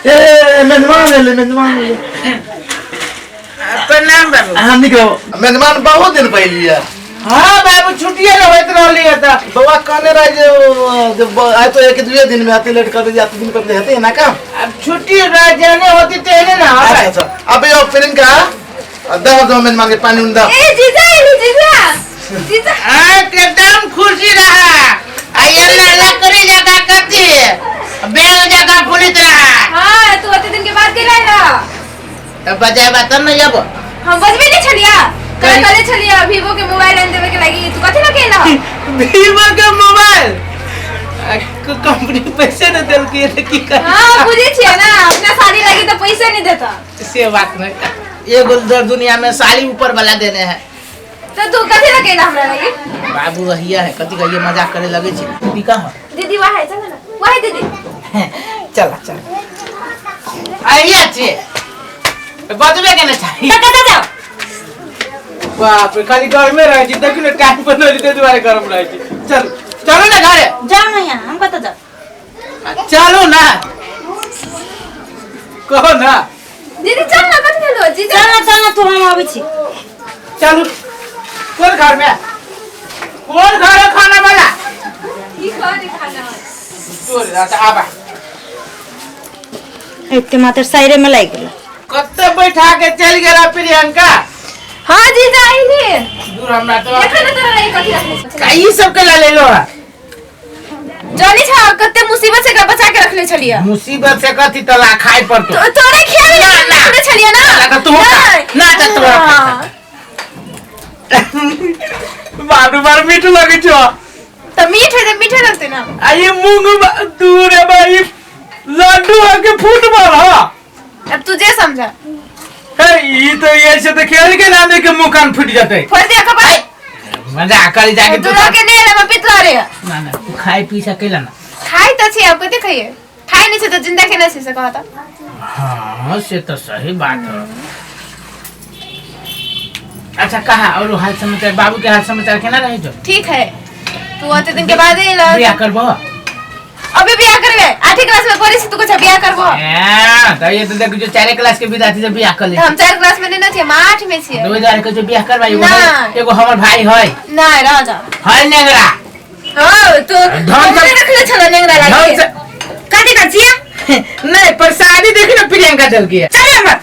ए मेजबान एलै, मेजबान एलै। प्रणाम बाबू। अहाँ नीक रहू। मेजबान बहुत दिन पहिले है। हाँ बाबू, छुट्टिए न होइत रहली है तऽ। बौआ कहने रहे जे ओ, जे आइ तो एक दुए दिन में आते लेट कर दीजिए, आते दिन पर हेतै ना काम। अब छुट्टी रह जाने होती तेहने ना। अच्छा अच्छा, अब यो प्रियंका दह दो मेजबान के पानी उन दह। ए जीजा, एली जीजा, जीजा। आ एकदम खुशी रहा आ ये लकड़ी जगह कथी बैग जगह फुलित रहा। हाँ, तू अते दिन के बाद के रहा। तब बजाय बात न अब। हम बजबे नहीं छलिया कल। कल? कले छलिया वीवो के मोबाइल आन देवे के लागी, तू कथि ना केला? वीवो के मोबाइल कंपनी पैसे न देलकै तऽ की कर। हाँ, बुझे छियै ना, अपना साड़ी लागी तो पैसे नहीं देता। से बात नहीं, एगो दुनिया में साड़ी ऊपर वाला देने है। तो तू कथि ना केला हमरा लागी? बाबू रहिया है, कथी कहिए, मजाक करे लगे छी। दीदी कहाँ? दीदी वहाँ है, चल ना वहाँ है दीदी। चला चल, आइया छे बजबे के ना चाही। तऽ कतऽ जाउ? बाप रे, खाली गर्मे रहै छी, देखियौ ने टाइम पर नहि ताहि दुआरे गरम रहै छी। चल चलू ने घरे। जाउ ने यहाँ, हम कतऽ जाउ? चलू ना, कहो ना। दीदी चल ना, कथि भेलो जीजा? चल ना, चल ना तू, हम अबै छी। चलू, कोन घर में, कोन घर है खाना वाला? की खाने खाना? तोर अच्छा आबा। एते मात्र साइरे में लागि गेल। कते बैठा के चल गेला प्रियंका? हाँ जीजा, आइली। दूर हमरा तो देखा ना तोरा लागी कथि रखले छौ। का ई सब के ला लेलो है? जानी छा कते मुसीबत से एकरा बचा के रखले छलिया। मुसीबत से कथी तला खाए पर तो तो तोरे खियावे ना, ना ना। रखले छलिया ना। ना, तो तू खा। ना, तो तोरा खा। हाँ। बारू बार मीठ लगे छो। तो मीठ है तो मीठे लगते ना। आ ये मूंग दूर है भाई, लड्डू है के फुटबॉल? हाँ। अब तू जे समझा। हे, ई तो ऐसे तो खेल के नाम के मुंह कान फूट जाते। फोड़ दिया कपार। मजा करी जाके तू के नहीं रे पितला रे। ना ना, तू खाए पी सकेला ना? खाई तो छी, अब कते खाइए? खाई नहीं छे तो जिंदा केना छी से कहता। हाँ, से तो सही बात है। अच्छा कहा, और हाल समाचार, बाबू के हाल समाचार केना रहे जो? ठीक है, तू आते दिन के बाद ही ला। बियाह करबो? अबे बियाह करबे? आठी क्लास में पढ़े छी, तू कुछ बियाह करबो? ए, तो ये तो देख जो चारे क्लास के विद्यार्थी से बियाह कर ले। तो हम 4 क्लास में नहीं ना छी, हम 8 में छी। दो हजार के जो बियाह करबा, एगो ना। एगो हमर भाई है। नहीं, रह जा। है नेंगरा। हां, तो धन हमरे रखले छल नेंगरा धन लागे। से कथी कर छियै? नहीं, पर शादी देखी ना प्रियंका दल की है। चल हमर।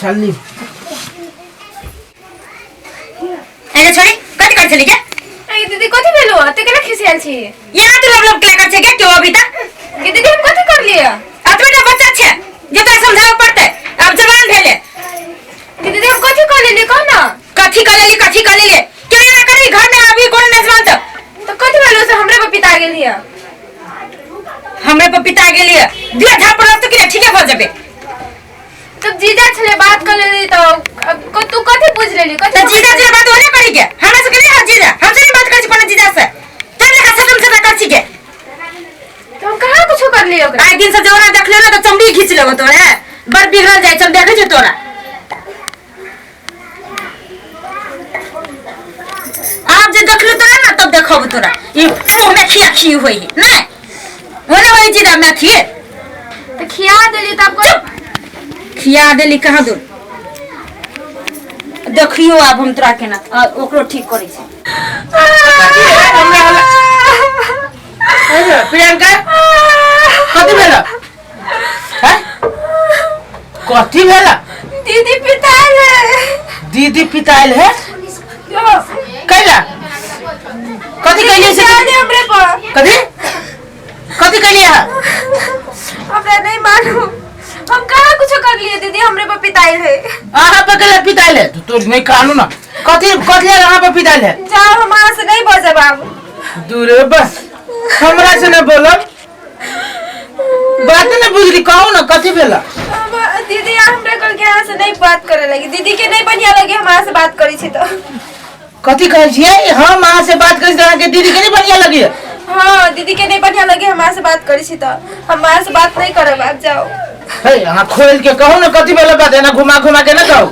चल ली। एगे छोड़ी, कथी कर छली के? ए दीदी, कथी भेलो? ते केना खिसियाल छी? यहाँ तू लब लब केला कर छै के क्यों अभी तक? के दीदी, हम कथी कर लिया? अतबे बच्चा छै जे तोरा समझाबे पड़तै, अब जवान भेले। के दीदी, हम कथी कर लेली, कह ना। कथी कर लेली, कथी कर लेली? क्यों एना करी घर में अभी कोनो मेजबान सब? तो कथी भेलो से हमरे पर पिता गेल हिया? हमरे पर पिता गेली है, दिया झापड़ तो कि ठीके भ जेबे। तब जीजा छले, बात कर लेली तो अब तू कथी पूछ लेली, कथी? त जीजा जे बात ओने करी के हमरा से नहीं है जीजा, हमसे नहीं बात करी छी कोनो जीजा से, तब लेखा सदम सदा कर छी के। तो हम कहाँ कुछो कर लियो ओकरा? आइ दिन से जोरा देख लेना तो चमड़ी खींच लेबो तोरे, बड़ बिगड़ल जाइ छै, हम देखै छियौ तोरा। आब जे देखलू तोरा ना तब देखब तोरा, ई मुंह में खिया खी होई है नहीं होने होई जीजा में थिए। तो खिया देली तब को खिया देली कहाँ दूर, देखियो आब हम तोरा केना ओकरो ठीक करै छी। अरे प्रियंका, कथी भेल हैं? कथी भेल? दीदी पितायल है। दीदी पितायल है? कैला, कथी कैलिए से? पितायल है हमरे पर। कथी कथी कैलिए है? हमरा नहीं मालूम, हम कहाँ कुछ कर लिए दीदी, हमरे पर पितायल है। अहाँ पर कैला पितायल है? तो तोर नहीं कहलू ना, कथी कथी अहाँ पर पितायल है? जाओ, हम अहाँ से नहीं बजब आब। दूरे बस, हमरा से न बोलब, बात न बुझली, कहू ना कथी भेला? दीदी हमरा कल के अहाँ से नहीं बात करे लगी, दीदी के नहीं बढ़िया लगे हम अहाँ से बात करी छी तो। कथी कहै छियै? हम अहाँ से बात करी छी अहाँके दीदी के नहीं बढ़िया लगी? हाँ, दीदी के नहीं बढ़िया लगे हम अहाँ से बात करी छी तो हम अहाँ से बात नहीं करब आब, जाओ। हे, अहाँ खोल के कहू ना कथी भेला बात, एना घुमा घुमा के ना कहू,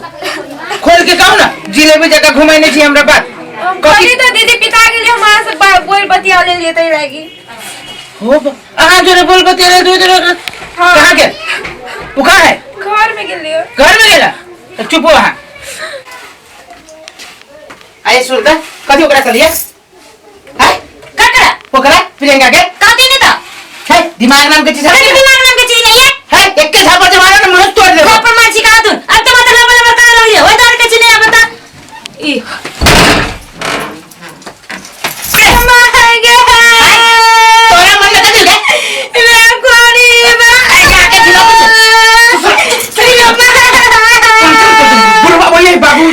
खोल के कहू ना, जिलेबी जकाँ घुमाइने छी हमरा बात। हम कथी? कहली तो दीदी पिता गेली, हम अहाँ से बोल बतिया लेलिए तै लागी। हो, अहाँ जोरे बोल बतिया दू जोरे। हाँ। कहाँ गेल उ कहाँ है? घर में गेलियो। घर में गेला तो चुप हो अहाँ। आये सुन त कथी ओकरा कहलिए है? ककरा? ओकरा प्रियंका के कहती नहीं तो है दिमाग नाम के चीज है तेरे दिमाग नाम के चीज नहीं है। है एके झापड़ से मारो ना मुंह तोड़ देबो। झापड़ मार छी कहा तू अब तो मतलब लंबा लंबा कर रही है ओए दार के चीज नहीं बता ई तोरा मन में कथी के बुढ़वा बोलिए बाबू।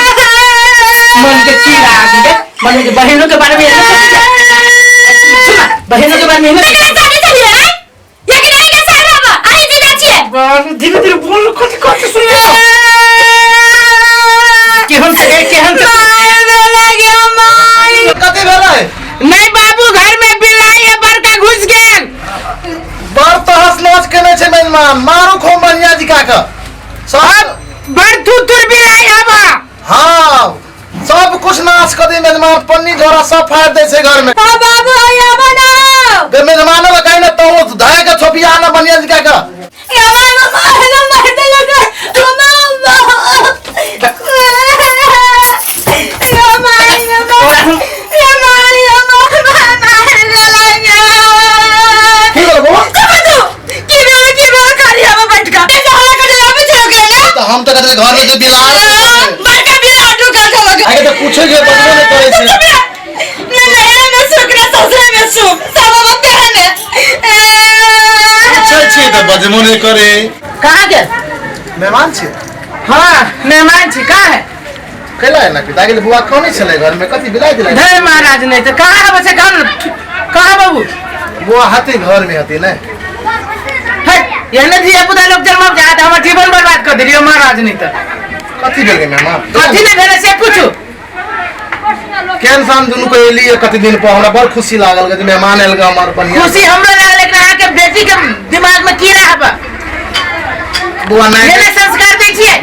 मन के कीड़ा आ गई मन के बहनों के बारे में ये ना सोचे। सुना बहनों के बारे में ये ना बाबू धीरे धीरे बोल कथी कथी सुन केहन से केहन से कथी भेलै? नहीं बाबू घर में बिलाई है बड़का घुस गेल। बड़ तहस नहस केने छै मेहमान, मारू खूब बढ़िया जी का के सब बड़ थुथुर बिलाई है बा। हाँ सब कुछ नाश कर दी मेहमान, पन्नी झोरा सब फाड़ दे छै घर में। बाबू आया बनाओ। गे मेहमानो के कहीं ना तो धाय के छोपिया ना बढ़िया जी का के। की भेल बौआ? तो हम तो कहते घर में जे बिलार आगे तो पूछे जे बदलो नहीं करे छै। पूछै छियै तऽ बजबो नहि करे। कहाँ गेल? मेहमान छी। हाँ मेहमान छी। कहाँ है? कैला एना पिता गेल बुआ कौन छलै घर में कथी बिलाइ दिलाई? धे महाराज नहीं तो कहाँ है बच्चे? कहाँ कहाँ बाबू? बुआ हती घर में हती ने। है एहने धिया पुता लोग जन्म जात हमर जीवन बर्बाद कर देलियो महाराज नहीं तो। कथी भेल गे मेहमान? कथी नहीं भेल से पूछू। केहन सान दुनू के एलियै कति दिन पर हमरा बड़ खुशी लागल जे मेहमान आयल हमर बढ़िया। खुशी हमरा लागल लेकिन अहाँ के बेटी के दिमाग में कीड़ा हबा। बुआ नहीं एने संस्कार दै छियै।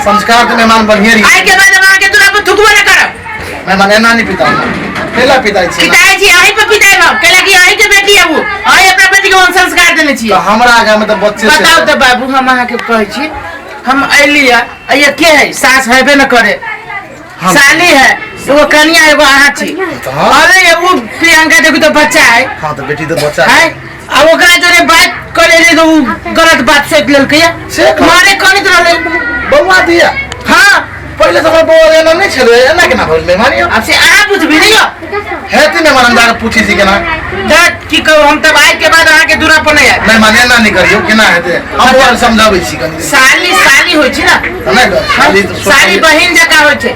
संस्कार तऽ मेहमान बढ़िया रही। आइ के बाद हम अहाँ के दुरा पर थुकबो नहीं करब। मेहमान एना नहीं पिता कैला पिताइ छै? पिताइ छी अहीं पर पिताइ हम कैला कि अहीं के बेटी है वो अहीं अपना बेटी के हम संस्कार देने छियै। तऽ हमरा आगा में तऽ बच्चे से बताउ तऽ बाबू हम अहाँ के कहै छी हम अयली है ये के है सास हेबे न करे साली है एगो कनिया एगो अहाँ छी। हाँ। अरे एगो प्रियंका देखू तो बच्चा है। हाँ तो बेटी तो बच्चा है आ ओकरा जोरे बात करे रहे तो उ गलत बात सोच लेलकै से कह- मारे कनित रहलै बौआ दिया। हाँ पहिले तऽ हमर बौआ एना नहि छलै एना केना भेल मेहमान यौ? अब से अहाँ बुझबी नहीं यौ। हेतै मेहमान हम जाके पूछै छी केना। जा की कहू हम तब आइ के बाद अहाँ के दूरा पर नहीं आयब। मेहमान एना नहि करियौ केना हेतै हम बौआ के समझाबै छी कनि। साली साली होइ छै ना। नहि गऽ, साली तऽ साली बहिन जकाँ होइ छै।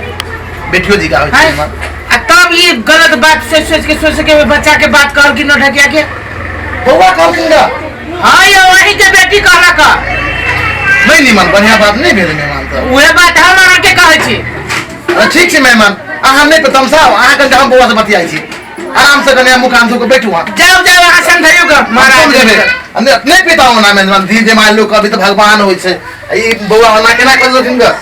बेटियो जी का होइ छै हैं? मेहमान। आ तब ई गलत बात सोच सोच के सोच के बच्चा के बात कहल कि न ढकिया के। बौआ कहलखिन गऽ। हाँ यौ अहीं के बेटी कहलक। नहि निमन बढ़िया बात नहि भेल मेहमान तऽ। उहे बात हम अहाँ के कहै छी। अरे ठीक छै मेहमान अहाँ नहि तमसाउ अहाँ कनि हम बौआ से बतियाइ छी आराम से कनि मुख हाथ धो के बैठू अहाँ। जाउ जाउ अहाँ समझाइयो गऽ महाराज महाराज। नहि पिता ओना मेहमान धी जे मान लोक अभी तऽ भगवान होइ छै ई बौआ ओना केना कहलखिन गऽ?